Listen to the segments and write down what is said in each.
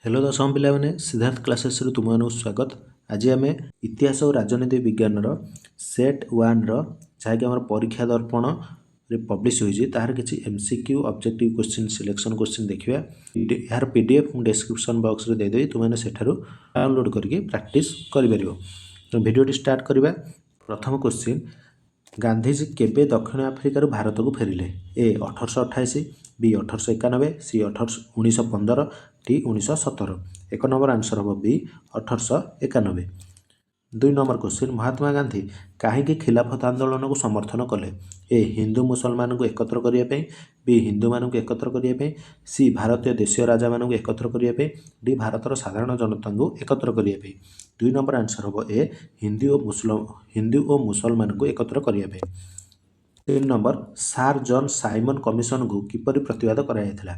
Hello ଦଶମ ପିଲାମାନେ, ସିଦ୍ଧାର୍ଥ କ୍ଲାସେସ୍ରୁ ତୁମମାନଙ୍କୁ ସ୍ୱାଗତ। ଆଜି ଆମେ ଇତିହାସ ଓ ରାଜନୀତି ବିଜ୍ଞାନର ସେଟ୍ ୱାନ୍ର, ଯାହାକି ଆମର ପରୀକ୍ଷା ଦର୍ପଣରେ ପବ୍ଲିଶ ହୋଇଛି, ତାହାର କିଛି MCQ, objective question, selection question ଦେଖିବା। ଏହାର PDF ମୁଁ ଡେସ୍କ୍ରିପସନ୍ ବକ୍ସରେ ଦେଇଦେବି, ତୁମେମାନେ ସେଠାରୁ ଡାଉନଲୋଡ଼୍ କରିକି ପ୍ରାକ୍ଟିସ୍ କରିପାରିବ। ତେଣୁ ଭିଡ଼ିଓଟି ଷ୍ଟାର୍ଟ କରିବା। ପ୍ରଥମ କ୍ୱେଶ୍ଚିନ୍, ଗାନ୍ଧିଜୀ କେବେ ଦକ୍ଷିଣ ଆଫ୍ରିକାରୁ ଭାରତକୁ ଫେରିଲେ? ଏ 1828, ବି 1891, ସି 1915, ଡି 1917। ଏକ ନମ୍ବର ଆନ୍ସର୍ ହେବ ବି 1891। ଦୁଇ ନମ୍ବର କ୍ୱେଶ୍ଚିନ୍, ମହାତ୍ମା ଗାନ୍ଧୀ କାହିଁକି ଖିଲାଫତ ଆନ୍ଦୋଳନକୁ ସମର୍ଥନ କଲେ? ଏ ହିନ୍ଦୁ ମୁସଲମାନଙ୍କୁ ଏକତ୍ର କରିବା ପାଇଁ, ବି ହିନ୍ଦୁମାନଙ୍କୁ ଏକତ୍ର କରିବା ପାଇଁ, ସି ଭାରତୀୟ ଦେଶୀୟ ରାଜାମାନଙ୍କୁ ଏକତ୍ର କରିବା ପାଇଁ, ଡି ଭାରତର ସାଧାରଣ ଜନତାଙ୍କୁ ଏକତ୍ର କରିବା ପାଇଁ। ଦୁଇ ନମ୍ବର ଆନ୍ସର୍ ହେବ ଏ ହିନ୍ଦୁ ଓ ମୁସଲମାନଙ୍କୁ ଏକତ୍ର କରିବା ପାଇଁ। ତିନି ନମ୍ବର, ସାର୍ ଜନ୍ ସାଇମନ୍ କମିଶନକୁ କିପରି ପ୍ରତିବାଦ କରାଯାଇଥିଲା?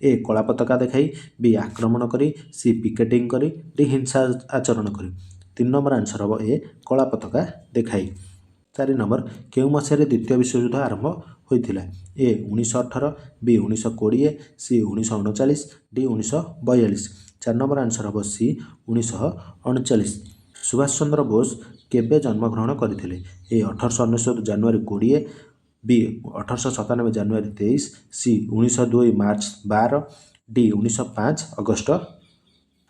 ଏ କଳା ପତାକା ଦେଖାଇ, ବି ଆକ୍ରମଣ କରି, ସି ପିକେଟିଂ କରି, ଡି ହିଂସା ଆଚରଣ କରି। ତିନି ନମ୍ବର ଆନ୍ସର୍ ହେବ ଏ କଳା ପତାକା ଦେଖାଇ। ଚାରି ନମ୍ବର, କେଉଁ ମସିହାରେ ଦ୍ୱିତୀୟ ବିଶ୍ୱଯୁଦ୍ଧ ଆରମ୍ଭ ହୋଇଥିଲା? ଏ 1918, ବି 1920, ସି 1939, ଡି 1942। ଚାରି ନମ୍ବର ଆନ୍ସର୍ ହେବ ସି 1939। ସୁଭାଷ ଚନ୍ଦ୍ର ବୋଷ କେବେ ଜନ୍ମଗ୍ରହଣ କରିଥିଲେ? ଏ 1899 ଜାନୁଆରୀ 20, ବି 1897 ଜାନୁଆରୀ 23, ସି 1902 ମାର୍ଚ୍ଚ 12, ଡି 1905 ଅଗଷ୍ଟ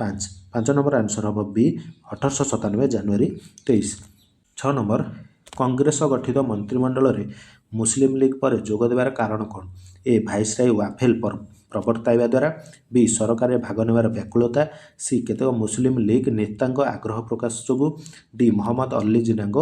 5। ପାଞ୍ଚ ନମ୍ବର ଆନ୍ସର୍ ହେବ ବି 1897 ଜାନୁଆରୀ 23। ଛଅ ନମ୍ବର, କଂଗ୍ରେସ ଗଠିତ ମନ୍ତ୍ରିମଣ୍ଡଳରେ ମୁସଲିମ ଲିଗ୍ ପରେ ଯୋଗ ଦେବାର କାରଣ କ'ଣ? ଏ ଭାଇସରାୟ ୱାଭେଲ୍ ପ୍ରବର୍ତ୍ତାଇବା ଦ୍ୱାରା, ବି ସରକାରରେ ଭାଗ ନେବାର ବ୍ୟାକୁଳତା, ସି କେତେକ ମୁସଲିମ ଲିଗ୍ ନେତାଙ୍କ ଆଗ୍ରହ ପ୍ରକାଶ ଯୋଗୁଁ, ଡି ମହମ୍ମଦ ଅଲ୍ଲୀ ଜିନ୍ନାଙ୍କ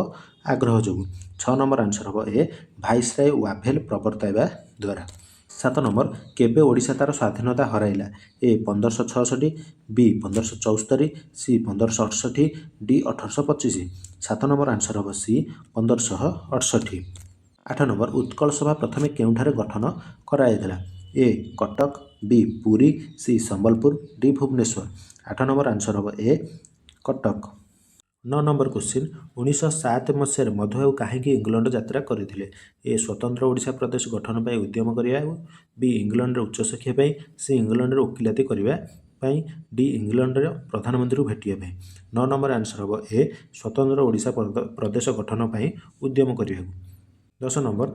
ଆଗ୍ରହ ଯୋଗୁଁ। ଛଅ ନମ୍ବର ଆନ୍ସର୍ ହେବ ଏ ଭାଇସରାୟ ୱାଭେଲ୍ ପ୍ରବର୍ତ୍ତାଇବା ଦ୍ୱାରା। ସାତ ନମ୍ବର, କେବେ ଓଡ଼ିଶା ତା'ର ସ୍ୱାଧୀନତା ହରାଇଲା? ଏ 1566, ବି 1574, ସି 1568, ଡି 1825। ସାତ ନମ୍ବର ଆନ୍ସର୍ ହେବ ସି 1568। ଆଠ ନମ୍ବର, ଉତ୍କଳ ସଭା ପ୍ରଥମେ କେଉଁଠାରେ ଗଠନ କରାଯାଇଥିଲା? ଏ କଟକ, ବି ପୁରୀ, ସି ସମ୍ବଲପୁର, ଡି ଭୁବନେଶ୍ୱର। ଆଠ ନମ୍ବର ଆନ୍ସର୍ ହେବ ଏ କଟକ। ନଅ ନମ୍ବର କ୍ୱେଶ୍ଚିନ୍, 1907 ମସିହାରେ ମଧୁବାବୁ କାହିଁକି ଇଂଲଣ୍ଡ ଯାତ୍ରା କରିଥିଲେ? ଏ ସ୍ୱତନ୍ତ୍ର ଓଡ଼ିଶା ପ୍ରଦେଶ ଗଠନ ପାଇଁ ଉଦ୍ୟମ କରିବାକୁ, ବି ଇଂଲଣ୍ଡରେ ଉଚ୍ଚଶିକ୍ଷା ପାଇଁ, ସି ଇଂଲଣ୍ଡରେ ଓକିଲାତି କରିବା ପାଇଁ, ଡି ଇଂଲଣ୍ଡର ପ୍ରଧାନମନ୍ତ୍ରୀଙ୍କୁ ଭେଟିବା ପାଇଁ। ନଅ ନମ୍ବର ଆନ୍ସର୍ ହେବ ଏ ସ୍ୱତନ୍ତ୍ର ଓଡ଼ିଶା ପ୍ରଦେଶ ଗଠନ ପାଇଁ ଉଦ୍ୟମ କରିବାକୁ। ଦଶ ନମ୍ବର,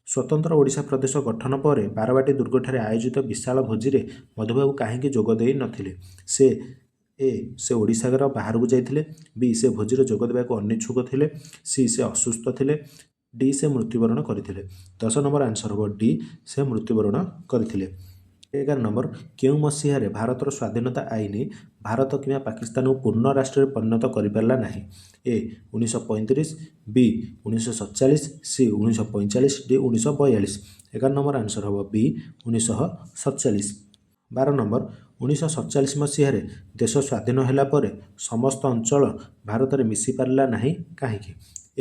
ସ୍ୱତନ୍ତ୍ର ଓଡ଼ିଶା ପ୍ରଦେଶ ଗଠନ ପରେ ବାରବାଟୀ ଦୁର୍ଗଠାରେ ଆୟୋଜିତ ବିଶାଳ ଭୋଜିରେ ମଧୁବାବୁ କାହିଁକି ଯୋଗ ଦେଇ ନଥିଲେ? ସେ ଏ ସେ ଓଡ଼ିଶାର ବାହାରକୁ ଯାଇଥିଲେ, ବି ସେ ଭୋଜିରେ ଯୋଗ ଦେବାକୁ ଅନିଚ୍ଛୁକ ଥିଲେ, ସି ସେ ଅସୁସ୍ଥ ଥିଲେ, ଡି ସେ ମୃତ୍ୟୁବରଣ କରିଥିଲେ। ଦଶ ନମ୍ବର ଆନ୍ସର୍ ହେବ ଡି ସେ ମୃତ୍ୟୁବରଣ କରିଥିଲେ। 11 ନମ୍ବର, କେଉଁ ମସିହାରେ ଭାରତର ସ୍ୱାଧୀନତା ଆଇନ ଭାରତ କିମ୍ବା ପାକିସ୍ତାନକୁ ପୂର୍ଣ୍ଣ ରାଷ୍ଟ୍ରରେ ପରିଣତ କରିପାରିଲା ନାହିଁ? ଏ 1935, ବି 1947, ସି 1945, ଡି 1942। 11 ନମ୍ବର ଆନ୍ସର୍ ହେବ ବି 1947। 12 ନମ୍ବର, 1947 ମସିହାରେ ଦେଶ ସ୍ୱାଧୀନ ହେଲା ପରେ ସମସ୍ତ ଅଞ୍ଚଳ ଭାରତରେ ମିଶି ପାରିଲା ନାହିଁ କାହିଁକି?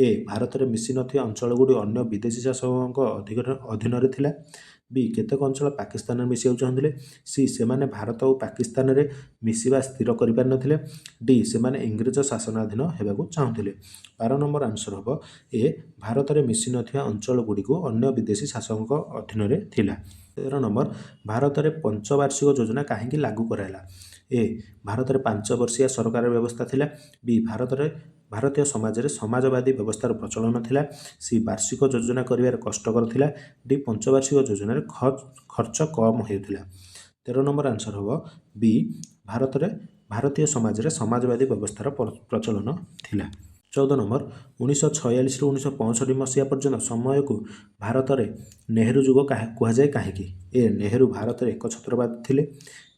ଏ ଭାରତରେ ମିଶି ନଥିବା ଅଞ୍ଚଳଗୁଡ଼ିକ ଅନ୍ୟ ବିଦେଶୀ ଶାସକଙ୍କ ଅଧୀନରେ ଥିଲା, ବି କେତେକ ଅଞ୍ଚଳ ପାକିସ୍ତାନରେ ମିଶିବାକୁ ଚାହୁଁଥିଲେ, ସି ସେମାନେ ଭାରତ ଓ ପାକିସ୍ତାନରେ ମିଶିବା ସ୍ଥିର କରିପାରିନଥିଲେ, ଡି ସେମାନେ ଇଂରେଜ ଶାସନାଧୀନ ହେବାକୁ ଚାହୁଁଥିଲେ। 12 ନମ୍ବର ଆନ୍ସର୍ ହେବ ଏ ଭାରତରେ ମିଶି ନଥିବା ଅଞ୍ଚଳଗୁଡ଼ିକୁ ଅନ୍ୟ ବିଦେଶୀ ଶାସକଙ୍କ ଅଧୀନରେ ଥିଲା। 13 ନମ୍ବର, ଭାରତରେ ପଞ୍ଚବାର୍ଷିକ ଯୋଜନା କାହିଁକି ଲାଗୁ କରାହେଲା? ଏ ଭାରତରେ 5 ବର୍ଷିଆ ସରକାର ବ୍ୟବସ୍ଥା ଥିଲା, ବି ଭାରତୀୟ ସମାଜରେ ସମାଜବାଦୀ ବ୍ୟବସ୍ଥାର ପ୍ରଚଳନ ଥିଲା, ସି ବାର୍ଷିକ ଯୋଜନା କରିବାରେ କଷ୍ଟକର ଥିଲା, ଡି ପଞ୍ଚବାର୍ଷିକ ଯୋଜନାରେ ଖର୍ଚ୍ଚ କମ୍ ହେଉଥିଲା। 13 ନମ୍ବର ଆନ୍ସର୍ ହେବ ବି ଭାରତୀୟ ସମାଜରେ ସମାଜବାଦୀ ବ୍ୟବସ୍ଥାର ପ୍ରଚଳନ ଥିଲା। 14 ନମ୍ବର, 1946ରୁ 1965 ମସିହା ପର୍ଯ୍ୟନ୍ତ ସମୟକୁ ଭାରତରେ ନେହେରୁ ଯୁଗ କୁହାଯାଏ କାହିଁକି? ଏ ନେହେରୁ ଭାରତରେ ଏକଛତ୍ରବାଦୀ ଥିଲେ,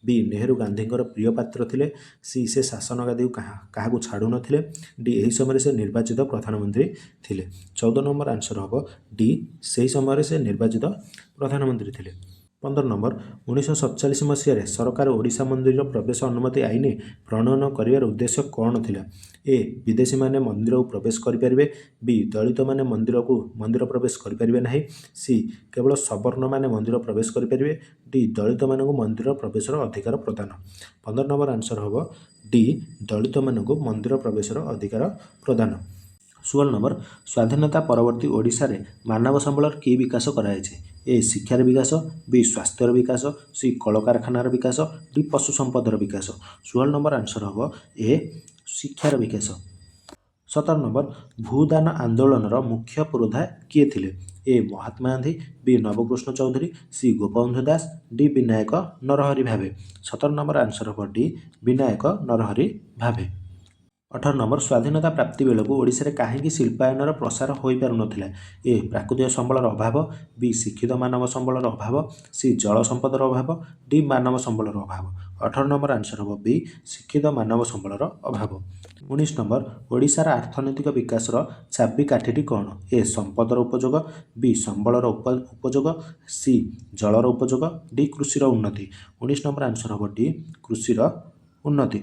ବି ନେହେରୁ ଗାନ୍ଧୀଙ୍କର ପ୍ରିୟ ପାତ୍ର ଥିଲେ, ସି ସେ ଶାସନ ଗାଦିକୁ କାହାକୁ ଛାଡ଼ୁନଥିଲେ, ଡି ଏହି ସମୟରେ ସେ ନିର୍ବାଚିତ ପ୍ରଧାନମନ୍ତ୍ରୀ ଥିଲେ। 14 ନମ୍ବର ଆନ୍ସର୍ ହେବ ଡି ସେହି ସମୟରେ ସେ ନିର୍ବାଚିତ ପ୍ରଧାନମନ୍ତ୍ରୀ ଥିଲେ। 15 ନମ୍ବର, 1947 ମସିହାରେ ସରକାର ଓଡ଼ିଶା ମନ୍ଦିର ପ୍ରବେଶ ଅନୁମତି ଆଇନ ପ୍ରଣୟନ କରିବାର ଉଦ୍ଦେଶ୍ୟ କ'ଣ ଥିଲା? ଏ ବିଦେଶୀମାନେ ମନ୍ଦିରକୁ ପ୍ରବେଶ କରିପାରିବେ, ବି ଦଳିତମାନେ ମନ୍ଦିର ପ୍ରବେଶ କରିପାରିବେ ନାହିଁ, ସି କେବଳ ସବର୍ଣ୍ଣମାନେ ମନ୍ଦିର ପ୍ରବେଶ କରିପାରିବେ, ଡି ଦଳିତମାନଙ୍କୁ ମନ୍ଦିର ପ୍ରବେଶର ଅଧିକାର ପ୍ରଦାନ। 15 ନମ୍ବର ଆନ୍ସର୍ ହେବ ଡି ଦଳିତମାନଙ୍କୁ ମନ୍ଦିର ପ୍ରବେଶର ଅଧିକାର ପ୍ରଦାନ। 16 ନମ୍ବର, ସ୍ୱାଧୀନତା ପରବର୍ତ୍ତୀ ଓଡ଼ିଶାରେ ମାନବ ସମ୍ବଳର କି ବିକାଶ କରାଯାଇଛି? ଏ ଶିକ୍ଷାର ବିକାଶ, ବି ସ୍ୱାସ୍ଥ୍ୟର ବିକାଶ, ସି କଳକାରଖାନାର ବିକାଶ, ଡି ପଶୁ ସମ୍ପଦର ବିକାଶ। 16 ନମ୍ବର ଆନ୍ସର ହେବ ଏ ଶିକ୍ଷାର ବିକାଶ। 17 ନମ୍ବର, ଭୂଦାନ ଆନ୍ଦୋଳନର ମୁଖ୍ୟ ପୁରୋଧା କିଏ ଥିଲେ? A Mahatma Gandhi, B Nabakrushna Choudhury, C Gopabandhu Das, D Vinayak Narahari Bhave. 17 number answer ହେବ ଡି ବିନାୟକ ନରହରି ଭାବେ। 18 ନମ୍ବର, ସ୍ୱାଧୀନତା ପ୍ରାପ୍ତି ବେଳକୁ ଓଡ଼ିଶାରେ କାହିଁକି ଶିଳ୍ପାୟନର ପ୍ରସାର ହୋଇପାରୁନଥିଲା? ଏ ପ୍ରାକୃତିକ ସମ୍ବଳର ଅଭାବ, ବି ଶିକ୍ଷିତ ମାନବ ସମ୍ବଳର ଅଭାବ, ସି ଜଳ ସମ୍ପଦର ଅଭାବ, ଡି ମାନବ ସମ୍ବଳର ଅଭାବ। 18 ନମ୍ବର ଆନ୍ସର ହେବ ବି ଶିକ୍ଷିତ ମାନବ ସମ୍ବଳର ଅଭାବ। 19 ନମ୍ବର, ଓଡ଼ିଶାର ଅର୍ଥନୈତିକ ବିକାଶର ଚାବିକାଠିଟି କ'ଣ? ଏ ସମ୍ପଦର ଉପଯୋଗ, ବି ସମ୍ବଳର ଉପଯୋଗ, ସି ଜଳର ଉପଯୋଗ, ଡି କୃଷିର ଉନ୍ନତି। 19 ନମ୍ବର ଆନ୍ସର ହେବ ଡି କୃଷିର ଉନ୍ନତି।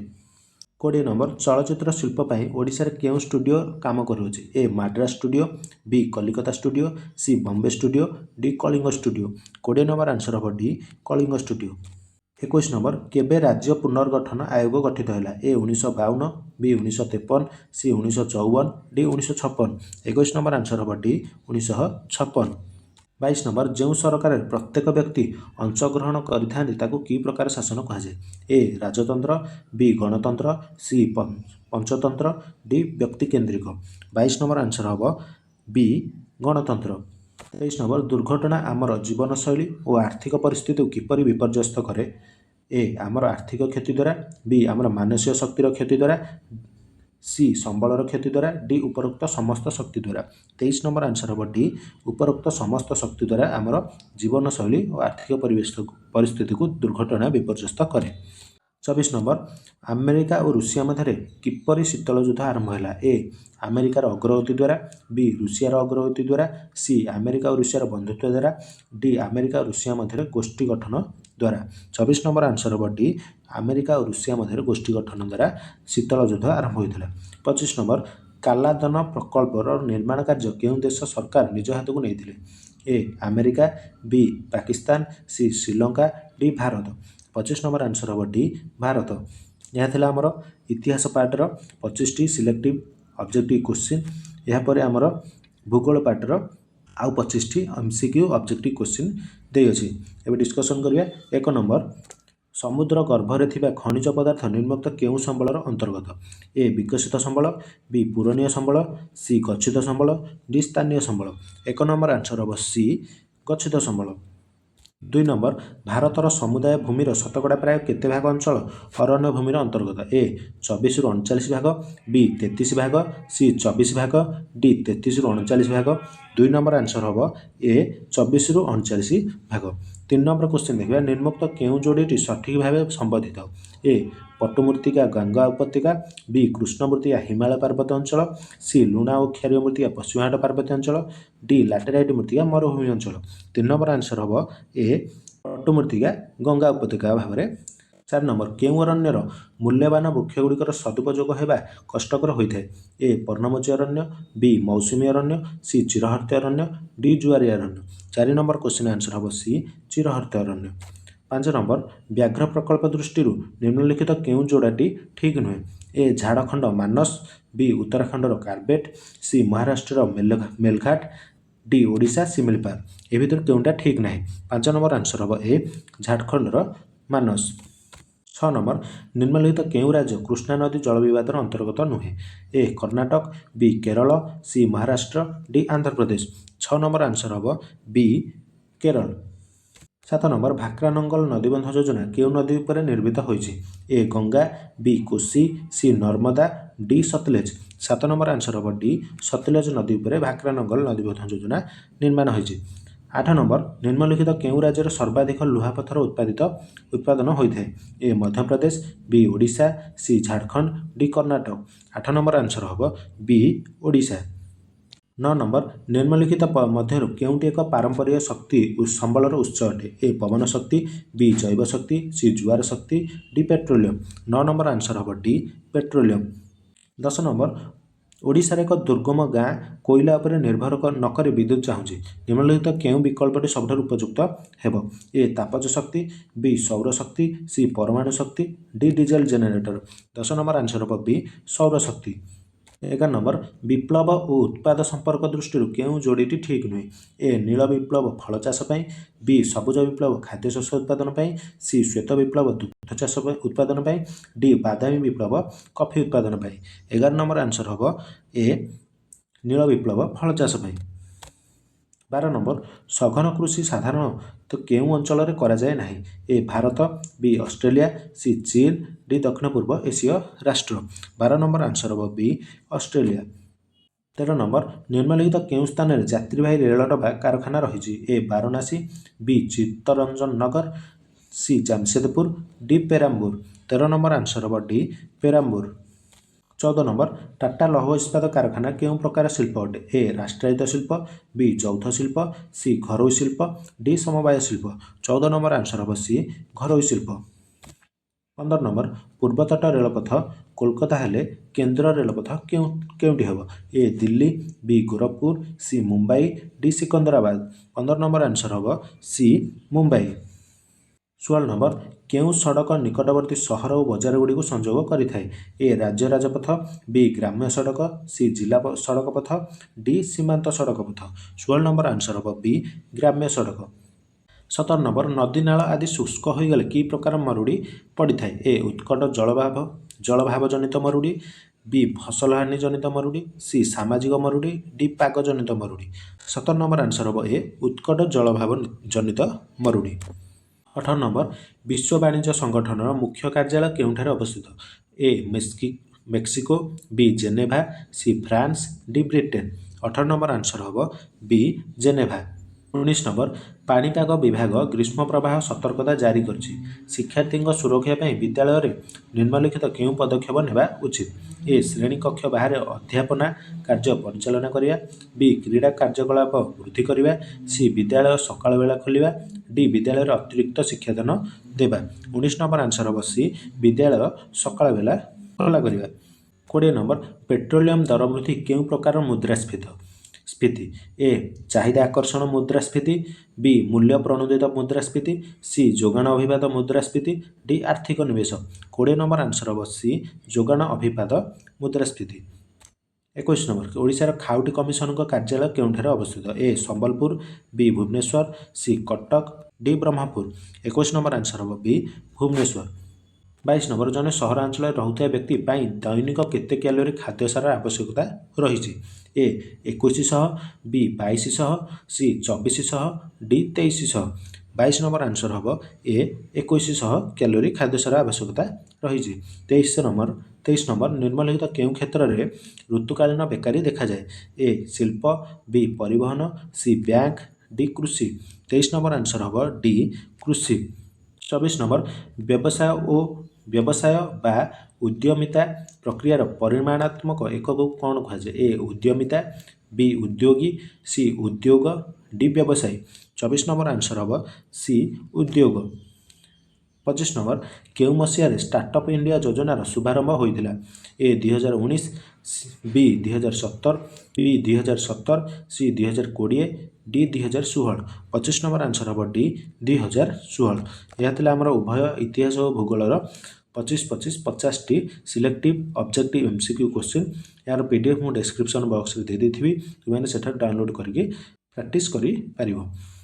20 ନମ୍ବର, ଚଳଚ୍ଚିତ୍ର ଶିଳ୍ପ ପାଇଁ ଓଡ଼ିଶାରେ କେଉଁ ଷ୍ଟୁଡ଼ିଓ କାମ କରୁଅଛି? A Madras studio, B Calcutta studio, C Bombay studio, D Kalinga studio. 20 number answer ହେବ ଡି କଳିଙ୍ଗ ଷ୍ଟୁଡ଼ିଓ। 21 ନମ୍ବର, କେବେ ରାଜ୍ୟ ପୁନର୍ଗଠନ ଆୟୋଗ ଗଠିତ ହେଲା? ଏ 1952, ବି 1953, ସି 1954, ଡି 1956। 21 ନମ୍ବର ଆନ୍ସର ହେବ ଡି 1956। 22 ନମ୍ବର, ଯେଉଁ ସରକାରରେ ପ୍ରତ୍ୟେକ ବ୍ୟକ୍ତି ଅଂଶଗ୍ରହଣ କରିଥାନ୍ତି ତାକୁ କି ପ୍ରକାର ଶାସନ କୁହାଯାଏ? ଏ ରାଜତନ୍ତ୍ର, ବି ଗଣତନ୍ତ୍ର, ସି ପଞ୍ଚତନ୍ତ୍ର, ଡି ବ୍ୟକ୍ତିକେନ୍ଦ୍ରିକ। 22 ନମ୍ବର ଆନ୍ସର ହେବ ବି ଗଣତନ୍ତ୍ର। 23 ନମ୍ବର, ଦୁର୍ଘଟଣା ଆମର ଜୀବନଶୈଳୀ ଓ ଆର୍ଥିକ ପରିସ୍ଥିତିକୁ କିପରି ବିପର୍ଯ୍ୟସ୍ତ କରେ? ଏ ଆମର ଆର୍ଥିକ କ୍ଷତି ଦ୍ୱାରା, ବି ଆମର ମାନସିକ ଶକ୍ତିର କ୍ଷତି ଦ୍ୱାରା, ସି ସମ୍ବଳର କ୍ଷତି ଦ୍ୱାରା, ଡି ଉପରୋକ୍ତ ସମସ୍ତ ଶକ୍ତି ଦ୍ୱାରା। 23 ନମ୍ବର ଆନ୍ସର ହେବ ଡି ଉପରୋକ୍ତ ସମସ୍ତ ଶକ୍ତି ଦ୍ୱାରା ଆମର ଜୀବନଶୈଳୀ ଓ ଆର୍ଥିକ ପରିସ୍ଥିତିକୁ ଦୁର୍ଘଟଣା ବିପର୍ଯ୍ୟସ୍ତ କରେ। 24 ନମ୍ବର, ଆମେରିକା ଓ ରୁଷିଆ ମଧ୍ୟରେ କିପରି ଶୀତଳ ଯୁଦ୍ଧ ଆରମ୍ଭ ହେଲା? ଏ ଆମେରିକାର ଅଗ୍ରଗତି ଦ୍ୱାରା, ବି ରୁଷିଆର ଅଗ୍ରଗତି ଦ୍ୱାରା, ସି ଆମେରିକା ଓ ରୁଷିଆର ବନ୍ଧୁତ୍ୱ ଦ୍ୱାରା, ଡି ଆମେରିକା ଓ ରୁଷିଆ ମଧ୍ୟରେ ଗୋଷ୍ଠୀ ଗଠନ ଦ୍ୱାରା। 24 ନମ୍ବର ଆନ୍ସର ହେବ ଡି ଆମେରିକା ଓ ରୁଷିଆ ମଧ୍ୟରେ ଗୋଷ୍ଠୀ ଗଠନ ଦ୍ୱାରା ଶୀତଳ ଯୁଦ୍ଧ ଆରମ୍ଭ ହୋଇଥିଲା। 25 ନମ୍ବର, କାଲାଦନ ପ୍ରକଳ୍ପର ନିର୍ମାଣ କାର୍ଯ୍ୟ କେଉଁ ଦେଶ ସରକାର ନିଜ ହାତକୁ ନେଇଥିଲେ? A America, B Pakistan, C Sri Lanka, D Bharat. 25 number answer ହେବ ଡି ଭାରତ। ଏହା ଥିଲା ଆମର ଇତିହାସ ପାର୍ଟର 25ଟି ସିଲେକ୍ଟିଭ୍ ଅବଜେକ୍ଟିଭ୍ କୋଶ୍ଚିନ୍। ଏହାପରେ ଆମର ଭୂଗୋଳ ପାର୍ଟର ଆଉ 25ଟି MCQ objective question ଦେଇଅଛି। ଏବେ ଡିସ୍କସନ୍ କରିବା। 1 ନମ୍ବର, ସମୁଦ୍ର ଗର୍ଭରେ ଥିବା ଖଣିଜ ପଦାର୍ଥ ନିମ୍ନୋକ୍ତ କେଉଁ ସମ୍ବଳର ଅନ୍ତର୍ଗତ? ଏ ବିକଶିତ ସମ୍ବଳ, ବି ପୂରଣୀୟ ସମ୍ବଳ, ସି ଗଚ୍ଛିତ ସମ୍ବଳ, ଡି ସ୍ଥାନୀୟ ସମ୍ବଳ। 1 ନମ୍ବର ଆନ୍ସର ହେବ ସି ଗଚ୍ଛିତ ସମ୍ବଳ। 2 ନମ୍ବର, ଭାରତର ସମୁଦାୟ ଭୂମିର ଶତକଡ଼ା ପ୍ରାୟ କେତେ ଭାଗ ଅଞ୍ଚଳ ଅରଣ୍ୟ ଭୂମିର ଅନ୍ତର୍ଗତ? ଏ 24ରୁ 39 ଭାଗ, ବି 33 ଭାଗ, ସି 24 ଭାଗ, ଡି 33ରୁ 39 ଭାଗ। 2 ନମ୍ବର ଆନ୍ସର ହେବ ଏ 24ରୁ 39 ଭାଗ। 3 ନମ୍ବର କ୍ୱେଶ୍ଚିନ୍ ଦେଖିବା, ନିମ୍ନୋକ୍ତ କେଉଁ ଯୋଡ଼ିଟି ସଠିକ୍ ଭାବେ ସମ୍ବନ୍ଧିତ? ଏ ପଟୁମୂର୍ତ୍ତିକା ଗଙ୍ଗା ଉପତ୍ୟକା, ବି କୃଷ୍ଣ ମୃତ୍ତିକା ହିମାଳୟ ପାର୍ବତ୍ୟ ଅଞ୍ଚଳ, ସି ଲୁଣା ଓ କ୍ଷାରୀୟ ମୃତ୍ତିକା ପଶ୍ଚିମଘାଟ ପାର୍ବତ୍ୟ ଅଞ୍ଚଳ, ଡି ଲାଟେରାଇଟ୍ ମୃତ୍ତିକା ମରୁଭୂମି ଅଞ୍ଚଳ। 3 ନମ୍ବର ଆନ୍ସର ହେବ ଏ ପଟୁମୂର୍ତ୍ତିକା ଗଙ୍ଗା ଉପତ୍ୟକା ଭାବରେ। 4 ନମ୍ବର, କେଉଁ ଅରଣ୍ୟର ମୂଲ୍ୟବାନ ବୃକ୍ଷଗୁଡ଼ିକର ସଦୁପଯୋଗ ହେବା କଷ୍ଟକର ହୋଇଥାଏ? ଏ ପର୍ଣ୍ଣମୋଚୀ ଅରଣ୍ୟ, ବି ମୌସୁମୀ ଅରଣ୍ୟ, ସି ଚିରହରିତ ଅରଣ୍ୟ, ଡି ଜୁଆରିଆ ଅରଣ୍ୟ। 4 ନମ୍ବର କ୍ୱେଶ୍ଚିନ୍ ଆନ୍ସର ହେବ ସି ଚିରହରିତ ଅରଣ୍ୟ। 5 ନମ୍ବର, ବ୍ୟାଘ୍ର ପ୍ରକଳ୍ପ ଦୃଷ୍ଟିରୁ ନିମ୍ନଲିଖିତ କେଉଁ ଯୋଡ଼ାଟି ଠିକ୍ ନୁହେଁ? ଏ ଝାଡ଼ଖଣ୍ଡ ମାନସ, ବି ଉତ୍ତରାଖଣ୍ଡର କାର୍ବେଟ୍, ସି ମହାରାଷ୍ଟ୍ରର ମେଲଘାଟ, ଡି ଓଡ଼ିଶା ଶିମିଳିପାଳ। ଏ ଭିତରୁ କେଉଁଟା ଠିକ୍ ନାହିଁ? 5 ନମ୍ବର ଆନ୍ସର ହେବ ଏ ଝାଡ଼ଖଣ୍ଡର ମାନସ। 6 ନମ୍ବର, ନିମ୍ନଲିଖିତ କେଉଁ ରାଜ୍ୟ କୃଷ୍ଣା ନଦୀ ଜଳ ବିବାଦର ଅନ୍ତର୍ଗତ ନୁହେଁ? A Karnataka, B Kerala, C Maharashtra, D Andhra Pradesh. 6 number answer ହେବ ବି କେରଳ। 7 ନମ୍ବର, ଭାକ୍ରାନଙ୍ଗଲ ନଦୀବନ୍ଧ ଯୋଜନା କେଉଁ ନଦୀ ଉପରେ ନିର୍ମିତ ହୋଇଛି? A Ganga, B Kosi, C Narmada, D Sutlej. 7 number answer ହେବ ଡି ସତଲେଜ ନଦୀ ଉପରେ ଭାକ୍ରାନଙ୍ଗଲ ନଦୀବନ୍ଧ ଯୋଜନା ନିର୍ମାଣ ହୋଇଛି। 8 ନମ୍ବର, ନିମ୍ନଲିଖିତ କେଉଁ ରାଜ୍ୟରେ ସର୍ବାଧିକ ଲୁହାପଥର ଉତ୍ପାଦନ ହୋଇଥାଏ? A Madhya Pradesh, B Odisha, C Jharkhand, D Karnataka. 8 number answer ହେବ ବି ଓଡ଼ିଶା। 9 ନମ୍ବର, ନିମ୍ନଲିଖିତ ମଧ୍ୟରୁ କେଉଁଟି ଏକ ପାରମ୍ପରିକ ଶକ୍ତି ସମ୍ବଳର ଉତ୍ସ ଅଟେ? ଏ ପବନ ଶକ୍ତି, ବି ଜୈବ ଶକ୍ତି, ସି ଜୁଆର ଶକ୍ତି, ଡି ପେଟ୍ରୋଲିୟମ। 9 ନମ୍ବର ଆନ୍ସର ହେବ ଡି ପେଟ୍ରୋଲିୟମ। 10 ନମ୍ବର, ଓଡ଼ିଶାର ଏକ ଦୁର୍ଗମ ଗାଁ କୋଇଲା ଉପରେ ନିର୍ଭର ନକରି ବିଦ୍ୟୁତ୍ ଚାହୁଁଛି। ନିମ୍ନଲିଖିତ କେଉଁ ବିକଳ୍ପଟି ସବୁଠାରୁ ଉପଯୁକ୍ତ ହେବ? ଏ ତାପଜ ଶକ୍ତି, ବି ସୌରଶକ୍ତି, ସି ପରମାଣୁ ଶକ୍ତି, D diesel generator. 10 number answer ହେବ ବି ସୌରଶକ୍ତି। 11 ନମ୍ବର, ବିପ୍ଳବ ଓ ଉତ୍ପାଦ ସମ୍ପର୍କ ଦୃଷ୍ଟିରୁ କେଉଁ ଯୋଡ଼ିଟି ଠିକ୍ ନୁହେଁ? ଏ ନୀଳ ବିପ୍ଳବ ଫଳ ଚାଷ ପାଇଁ, ବି ସବୁଜ ବିପ୍ଳବ ଖାଦ୍ୟଶସ୍ୟ ଉତ୍ପାଦନ ପାଇଁ, ସି ଶ୍ୱେତ ବିପ୍ଳବ ଦୁଗ୍ଧ ଚାଷ ଉତ୍ପାଦନ ପାଇଁ, ଡି ବାଦାମୀ ବିପ୍ଳବ କଫି ଉତ୍ପାଦନ ପାଇଁ। 11 ନମ୍ବର ଆନ୍ସର ହେବ ଏ ନୀଳ ବିପ୍ଳବ ଫଳ ଚାଷ ପାଇଁ। 12 ନମ୍ବର, ସଘନ କୃଷି ସାଧାରଣତଃ କେଉଁ ଅଞ୍ଚଳରେ କରାଯାଏ ନାହିଁ? ଏ ଭାରତ, ବି ଅଷ୍ଟ୍ରେଲିଆ, ସି ଚୀନ, ଡି ଦକ୍ଷିଣ ପୂର୍ବ ଏସୀୟ ରାଷ୍ଟ୍ର। 12 ନମ୍ବର ଆନ୍ସର ହେବ ବି ଅଷ୍ଟ୍ରେଲିଆ। 13 ନମ୍ବର, ନିମ୍ନଲିଖିତ କେଉଁ ସ୍ଥାନରେ ଯାତ୍ରୀବାହୀ ରେଳ ଡବା କାରଖାନା ରହିଛି? A Varanasi, B Chittaranjan Nagar, C Jamshedpur, D Perambur. 13 number answer ହେବ ଡି ପେରାମ୍ବୁର। 14 ନମ୍ବର, ଟାଟା ଲୌହ ଇସ୍ପାତ କାରଖାନା କେଉଁ ପ୍ରକାର ଶିଳ୍ପ ଅଟେ? ଏ ରାଷ୍ଟ୍ରାୟତ୍ତ ଶିଳ୍ପ, ବି ଯୌଥ ଶିଳ୍ପ, ସି ଘରୋଇ ଶିଳ୍ପ, ଡି ସମବାୟ ଶିଳ୍ପ। 14 ନମ୍ବର ଆନ୍ସର ହେବ ସି ଘରୋଇ ଶିଳ୍ପ। 15 ନମ୍ବର, ପୂର୍ବତଟ ରେଳପଥ କୋଲକାତା ହେଲେ କେନ୍ଦ୍ର ରେଳପଥ କେଉଁଟି ହେବ? A Delhi, B Gorakhpur, C Mumbai, D Secunderabad. 15 number answer ହେବ ସି ମୁମ୍ବାଇ। 16 ନମ୍ବର, କେଉଁ ସଡ଼କ ନିକଟବର୍ତ୍ତୀ ସହର ଓ ବଜାର ଗୁଡ଼ିକୁ ସଂଯୋଗ କରିଥାଏ? ଏ ରାଜ୍ୟ ରାଜପଥ, ବି ଗ୍ରାମ୍ୟ ସଡ଼କ, ସି ଜିଲ୍ଲା ସଡ଼କ ପଥ, ଡି ସୀମାନ୍ତ ସଡ଼କ ପଥ। 16 ନମ୍ବର ଆନ୍ସର ହେବ ବି ଗ୍ରାମ୍ୟ ସଡ଼କ। 17 ନମ୍ବର, ନଦୀ ନାଳ ଆଦି ଶୁଷ୍କ ହୋଇଗଲେ କି ପ୍ରକାର ମରୁଡ଼ି ପଡ଼ିଥାଏ? ଏ ଉତ୍କଟ ଜଳଭାବ ଜନିତ ମରୁଡ଼ି, ବି ଫସଲ ହାନି ଜନିତ ମରୁଡ଼ି, ସି ସାମାଜିକ ମରୁଡ଼ି, ଡି ପାଗ ଜନିତ ମରୁଡ଼ି। 17 ନମ୍ବର ଆନ୍ସର ହେବ ଏ ଉତ୍କଟ ଜଳଭାବ ଜନିତ ମରୁଡ଼ି। 18 ନମ୍ବର, ବିଶ୍ୱ ବାଣିଜ୍ୟ ସଂଗଠନର ମୁଖ୍ୟ କାର୍ଯ୍ୟାଳୟ କେଉଁଠାରେ ଅବସ୍ଥିତ? A Mexico, B Geneva, C France, D Britain. 18 number answer ହେବ ବି ଜେନେଭା। 19 ନମ୍ବର, ପାଣିପାଗ ବିଭାଗ ଗ୍ରୀଷ୍ମ ପ୍ରବାହ ସତର୍କତା ଜାରି କରିଛି। ଶିକ୍ଷାର୍ଥୀଙ୍କ ସୁରକ୍ଷା ପାଇଁ ବିଦ୍ୟାଳୟରେ ନିମ୍ନଲିଖିତ କେଉଁ ପଦକ୍ଷେପ ନେବା ଉଚିତ? ଏ ଶ୍ରେଣୀ କକ୍ଷ ବାହାରେ ଅଧ୍ୟାପନା କାର୍ଯ୍ୟ ପରିଚାଳନା କରିବା, ବି କ୍ରୀଡ଼ା କାର୍ଯ୍ୟକଳାପ ବୃଦ୍ଧି କରିବା, ସି ବିଦ୍ୟାଳୟ ସକାଳ ବେଳା ଖୋଲିବା, ଡି ବିଦ୍ୟାଳୟରେ ଅତିରିକ୍ତ ଶିକ୍ଷାଦାନ ଦେବା। 19 ନମ୍ବର ଆନ୍ସର ହେବ ସି ବିଦ୍ୟାଳୟ ସକାଳ ବେଳା ଖୋଲା କରିବା। 20 ନମ୍ବର, ପେଟ୍ରୋଲିୟମ ଦର ବୃଦ୍ଧି କେଉଁ ପ୍ରକାର ମୁଦ୍ରାସ୍ଫୀତି? ଏ ଚାହିଦା ଆକର୍ଷଣ ମୁଦ୍ରାସ୍ଫୀତି, ବି ମୂଲ୍ୟ ପ୍ରଣୋଦିତ ମୁଦ୍ରାସ୍ଫୀତି, ସି ଯୋଗାଣ ଅଭିପାତ ମୁଦ୍ରାସ୍ଫୀତି, ଡି ଆର୍ଥିକ ନିବେଶ। 20 ନମ୍ବର ଆନ୍ସର ହେବ ସି ଯୋଗାଣ ଅଭିପାତ ମୁଦ୍ରାସ୍ଫୀତି। 21 ନମ୍ବର, ଓଡ଼ିଶାର ଖାଉଟି କମିଶନଙ୍କ କାର୍ଯ୍ୟାଳୟ କେଉଁଠାରେ ଅବସ୍ଥିତ? A Sambalpur, B Bhubaneswar, C Cuttack, D Brahmapur. 21 number answer ହେବ ବି ଭୁବନେଶ୍ୱର। 22 ନମ୍ବର, ଜଣେ ସହରାଞ୍ଚଳରେ ରହୁଥିବା ବ୍ୟକ୍ତି ପାଇଁ ଦୈନିକ କେତେ କ୍ୟାଲୋରୀ ଖାଦ୍ୟସାରର ଆବଶ୍ୟକତା ରହିଛି? ଏ 2100, ବି 2200, ସି 2400, ଡି 2300। 22 ନମ୍ବର ଆନ୍ସର ହେବ ଏ 2100 କ୍ୟାଲୋରୀ ଖାଦ୍ୟସାର ଆବଶ୍ୟକତା ରହିଛି। 23 ନମ୍ବର, ନିମ୍ନଲିଖିତ କେଉଁ କ୍ଷେତ୍ରରେ ଋତୁକାଳୀନ ବେକାରୀ ଦେଖାଯାଏ? ଏ ଶିଳ୍ପ, ବି ପରିବହନ, ସି ବ୍ୟାଙ୍କ, ଡି କୃଷି। 23 ନମ୍ବର ଆନ୍ସର ହେବ ଡି କୃଷି। 24 ନମ୍ବର, ବ୍ୟବସାୟ ବା ଉଦ୍ୟମିତା ପ୍ରକ୍ରିୟାର ପରିମାଣାତ୍ମକ ଏକକକୁ କ'ଣ କୁହାଯାଏ? ଏ ଉଦ୍ୟମିତା, ବି ଉଦ୍ୟୋଗୀ, ସି ଉଦ୍ୟୋଗ, ଡି ବ୍ୟବସାୟୀ। 24 ନମ୍ବର ଆନ୍ସର ହେବ ସି ଉଦ୍ୟୋଗ। 25 ନମ୍ବର, କେଉଁ ମସିହାରେ ଷ୍ଟାର୍ଟଅପ୍ ଇଣ୍ଡିଆ ଯୋଜନାର ଶୁଭାରମ୍ଭ ହୋଇଥିଲା? ଏ 2019, ବି 2017, ବି 2017, ସି 2020, ଡି 2016। 25 ନମ୍ବର ଆନ୍ସର ହେବ ଡି 2016। ଏହା ଥିଲା ଆମର ଉଭୟ ଇତିହାସ ଓ ଭୂଗୋଳର 25 25 50ଟି ସିଲେକ୍ଟିଭ୍ ଅବଜେକ୍ଟିଭ୍ MCQ question. ଏହାର PDF ମୁଁ ଡେସ୍କ୍ରିପସନ୍ ବକ୍ସରେ ଦେଇଦେଇଥିବି, ତୁମେମାନେ ସେଠାରୁ ଡାଉନଲୋଡ଼୍ କରିକି ପ୍ରାକ୍ଟିସ୍ କରିପାରିବ।